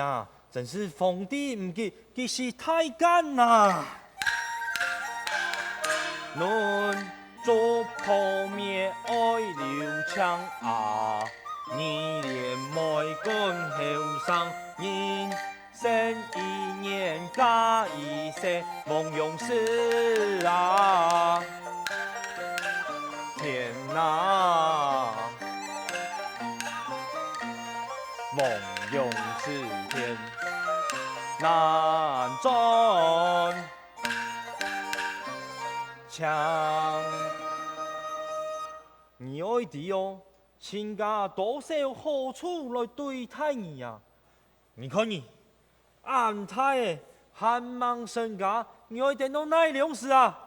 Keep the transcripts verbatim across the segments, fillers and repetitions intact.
啊，真是皇帝毋急，急死太監啊！ 你愛知哦，親家多少好處來對待你啊！你看你，恁大个，還吂成家，你愛等到哪量時啊？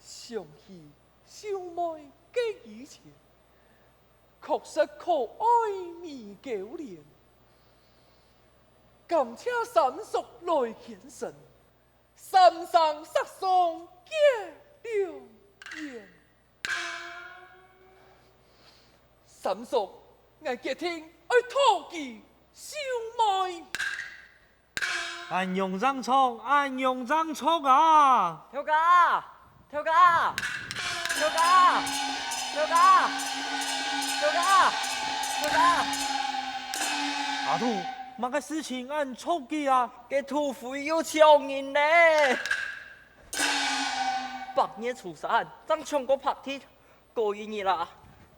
想起秀妹个以前，確實可愛美勾連。感謝三叔來牽成，三生石上結良緣。三叔，𠊎決定愛討佢秀妹。恁樣正著，恁樣正著啊！頭家，頭家，頭家，頭家，頭家，頭家！阿土，麼个事情恁著急啊？該土匪又搶人了！ 八月初三正搶過白鐵，過一日啊，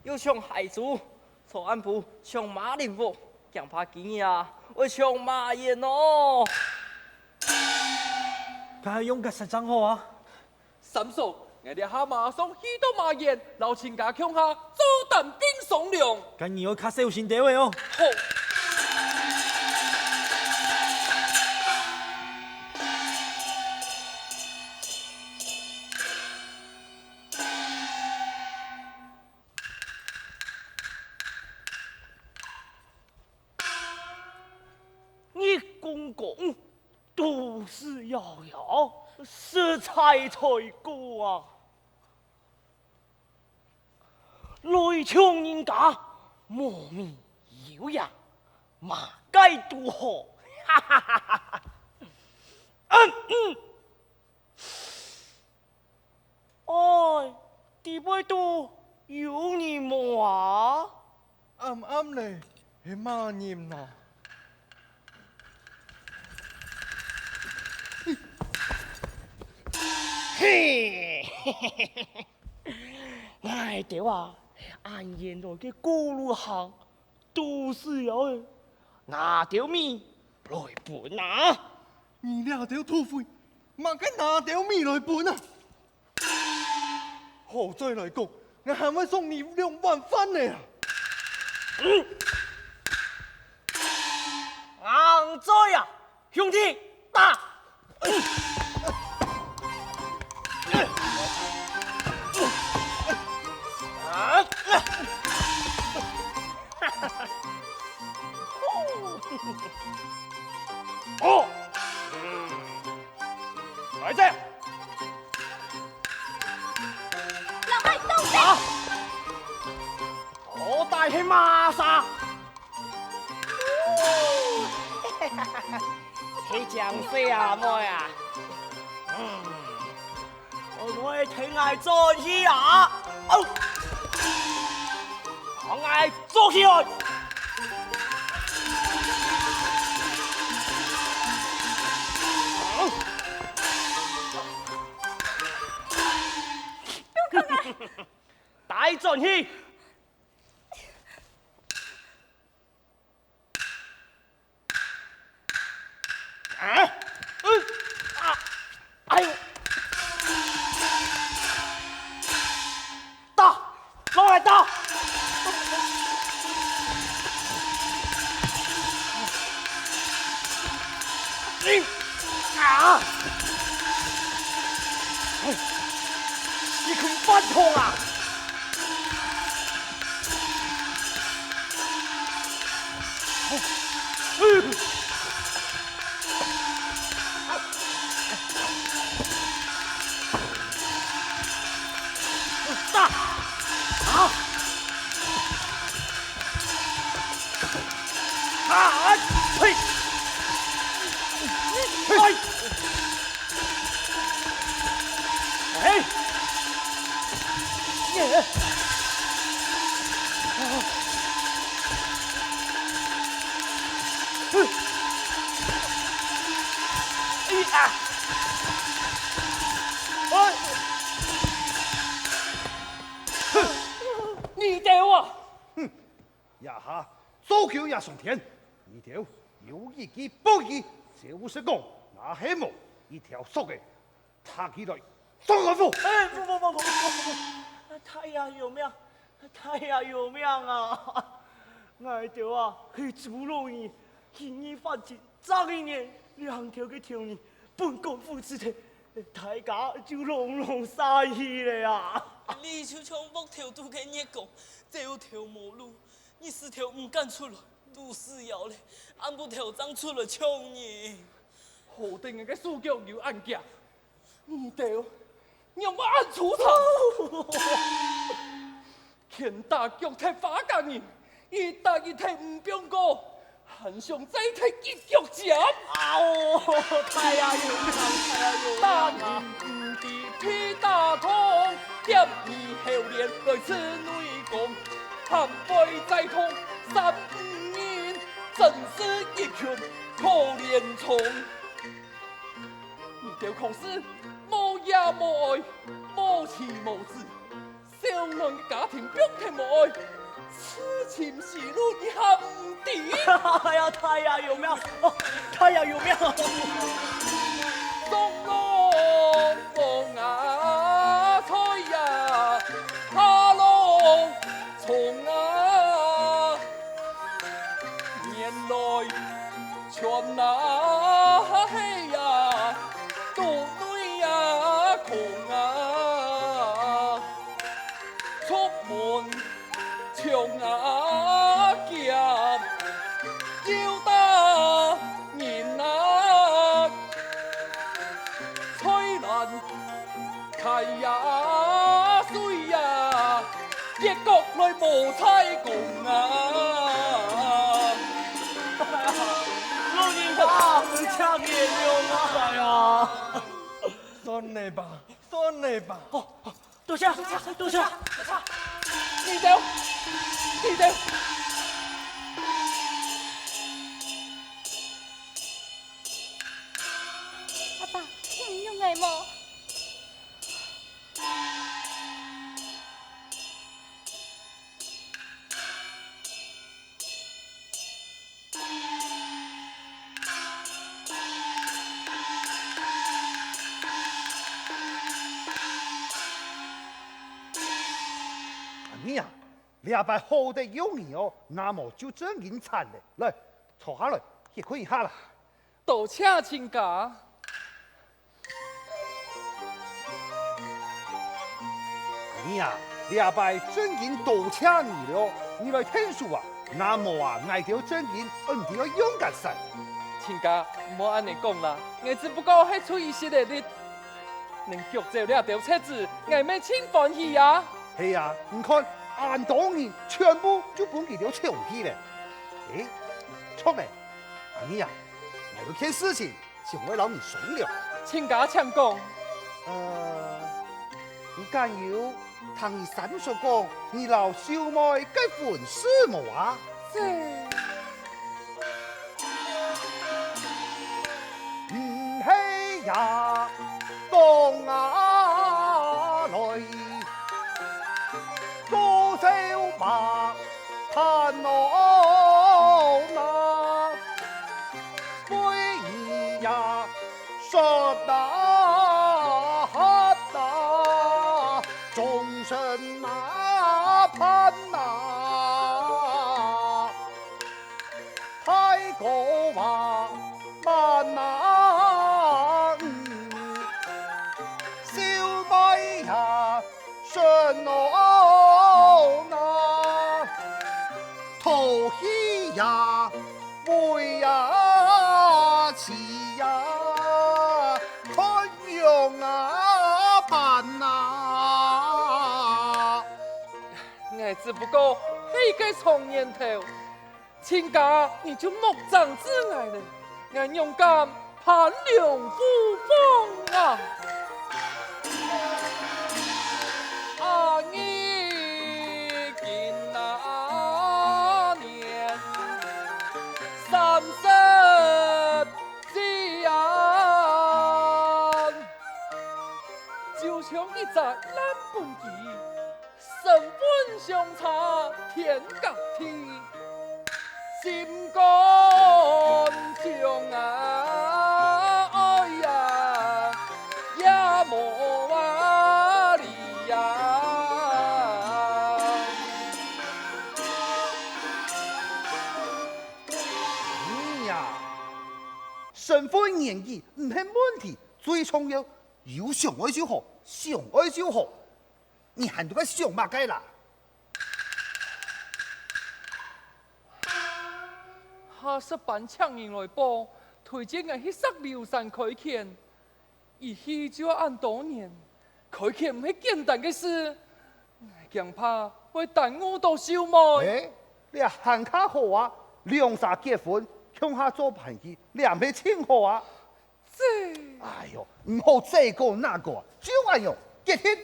又搶海珠，昨暗晡搶馬鈴屋，驚怕今日啊，會搶馬園哦。該用个實正好啊！三叔，𠊎這下馬上去到馬園，摎親家共下做單並商量。該你愛較小心兜仔哦。好。 葉公公，都市遙遙，實在太過啊！來搶人家，無名有影，麼个都好，哈哈哈哈！嗯嗯。 哎，裡背肚有人無啊？暗暗咧，係麼人啊？嘿，𠊎兜啊，恁遠來个過路行， 都市遙仔，拿兜米來分啊！你這兜土匪，麼个拿兜米來分啊？好嘴來講，𠊎還會送你兩碗飯呢啊！硬嘴啊！ 兄弟，打！哦，來者！老妹，動手！啊！好大个馬殺！ 係靚水阿妹啊！嗯，好妹，跈𠊎轉去啊！哦，同𠊎捉起來！帶轉去！ 啊！嗯！啊！哎喲！打！摎𠊎打！你！啊！哎，你肯反抗啊！ 打！啊！啊！嘿！嘿！哎！ 哎！耶！哎呀！哎！哼！你兜啊！哼！ 這下做狗也上天，你兜有一句半句，就係講，若係無一條索仔，踢起來，送官府。哎，不不不不不不不，大爺有命，大爺有命啊！𠊎兜啊，係豬籠人，今日發情，正一年，兩條个頭呢，分官府㓾忒，大家就攏攏煞去了啊！你就像屋頭肚个月光，走投無路， 日時頭毋敢出來，都市遙了，暗晡頭正出來搶人。好得𠊎个手腳有恁遽，你兜仰會恁粗殘？拳打腳踢花甲人，一打一踢毋放過，還想再踢一腳尖？啊哦，太陽有命，太陽有命啊！打人毋知被打痛，點你後練來刺內功，還會再痛三五日，真是一群可憐蟲。 你兜確實無爺無哀，無妻無子，小囡个家庭放忒無愛，痴情死路你還毋知？哎呀，太陽有命！哦，太陽有命！送龍鳳啊，菜呀，下龍 蟲啊，原來全啊係啊，肚內啊空啊，出門像啊劍，又打人啊，菜籃 㧡呀水呀，結果來無彩工啊！老人家，你請原諒啊！哎呀，算了吧，算了吧。哦，哦，多謝，多謝。你兜，你兜。 阿爸，你有愛無？阿姆啊，這擺好得有你哦，若無就真經慘了。來，坐下來，歇睏一下啦。 多謝親家。你啊，這擺真經多謝你了，你來𢯭手啊，若無啊，𠊎兜真經毋知愛仰結煞。親家，毋好恁呢講啦，𠊎只不過係出一息仔力，能逐走這兜賊子，𠊎乜盡歡喜啊！係啊，你看，恁多人全部就分佢兜搶去了。誒，著了，阿姆啊， 𠊎有件事情想愛摎你商量。親家請講。呃，你敢有聽你三叔講你摎秀妹結婚事無啊？這，毋係呀，講啊來，高手嘛， 盼望啊，為你呀，說啊，喊啊，終身啊，盼啊，太過啊，慢啊，嗯，小妹呀， 順哦那，討喜呀，為呀，妻呀，看樣啊辦啊。𠊎只不過係一個長年頭， 親家，你就莫爭執𠊎了，𠊎仰敢攀龍附鳳啊！啊，你今那年三十歲啊，就像一隻爛畚箕， 身份相差天甲地，心肝上啊，哎呀，也無話理呀。你呀，身份年紀毋係問題，最重要有相愛就好，相愛就好。 你還在該想麼个啦？下十班請人來報，推薦𠊎去石榴山開墾，一去就要恁多年，開墾毋係簡單个事，𠊎驚怕會耽誤到秀妹。欸，這還較好啊，兩儕結婚，共下做伴戲，這毋係盡好啊？這……哎喲，毋好這个那个啊，就恁樣，決定！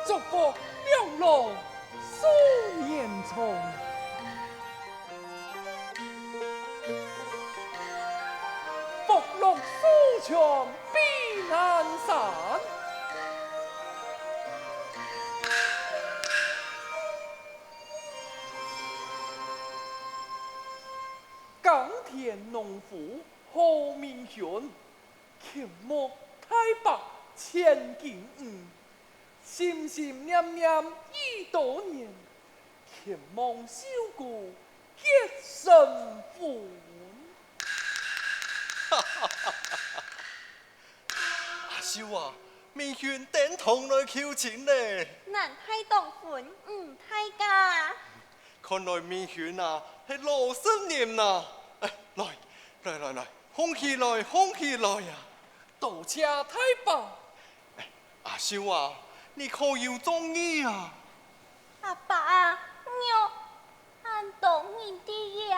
祝福兩老壽年長，福祿壽長比南山。 耕田農夫何明勳，勤務大伯千金女，心心念念已多年，勤望秀姑結成婚。阿秀啊，明勳登堂來求親咧！恁大當分你大家！ 看來明勳啊，係老實人啊！哎，來，來，來，來，䟘起來，䟘起來啊！多謝大伯。哎，阿秀啊，你可有中意啊？阿伯啊，仰恁多人在這，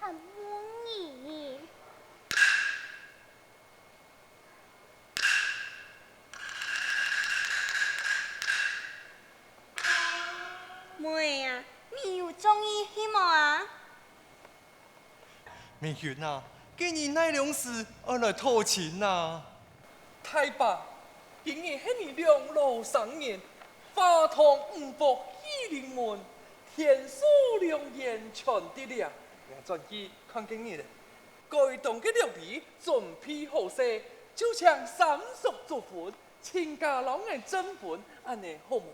還問你？ 妹啊，你有中意佢無啊？明勳啊，今日哪量時愛來討親啊？大伯，今日係你兩老生日，花堂五福喜臨門，天賜良緣全在這。𠊎轉去看今日咧，該當个料理準備好勢，就請三叔祝婚，親家摎𠊎證婚，恁呢好無？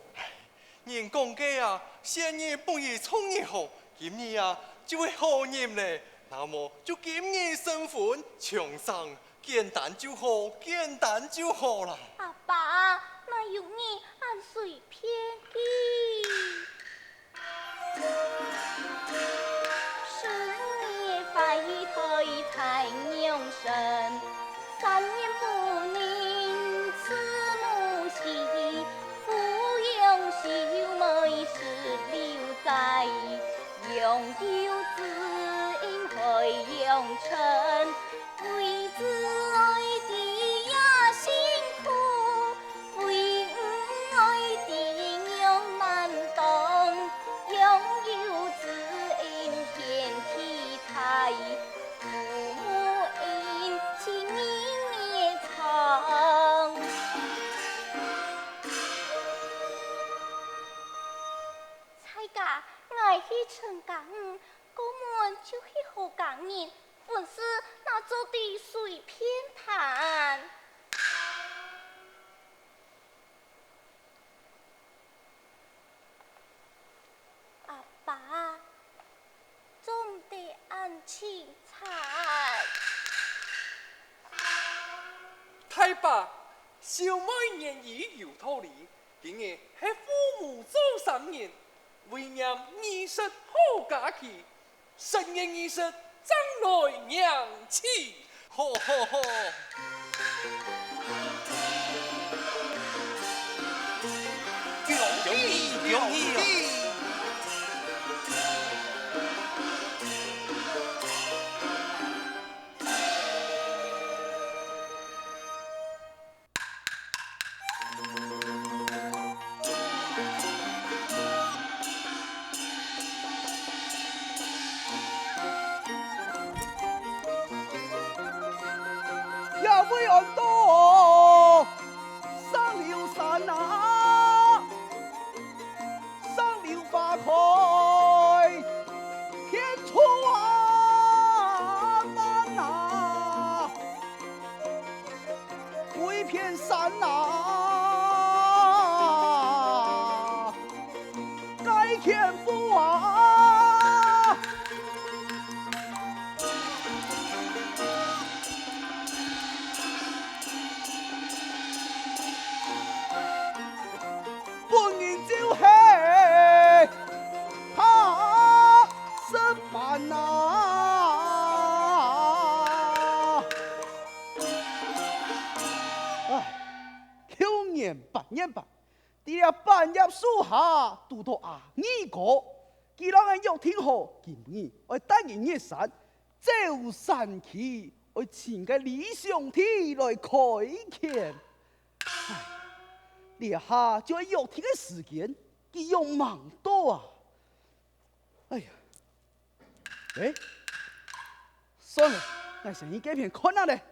人講个啊，先人不如從人好，今日啊，就係好日咧。那麼就今日成婚，從生，簡單就好，簡單就好啦。阿爸，哪有你恁隨便个？ 在家，𠊎去尋家女，過門就係好家人， 婚事哪做得隨便辦？阿爸，做毋得恁清采。大伯，秀妹言語有道理，今日係父母做生日，為念儀式好佳期， 成年儀式正來迎親。好好好！恭喜恭喜！開天窗啊，門啊，開片山啊，該天父啊。 本人就係他身板啊！唉，舊年八月半，在這半夜樹下堵到阿二哥，佢摎𠊎約定好，今日愛帶佢入山，走山區，愛尋個理想地來開墾。 唉，這下就係約定个時間，佢仰吂到啊！哎呀，誒，算了，𠊎先去該片看下咧。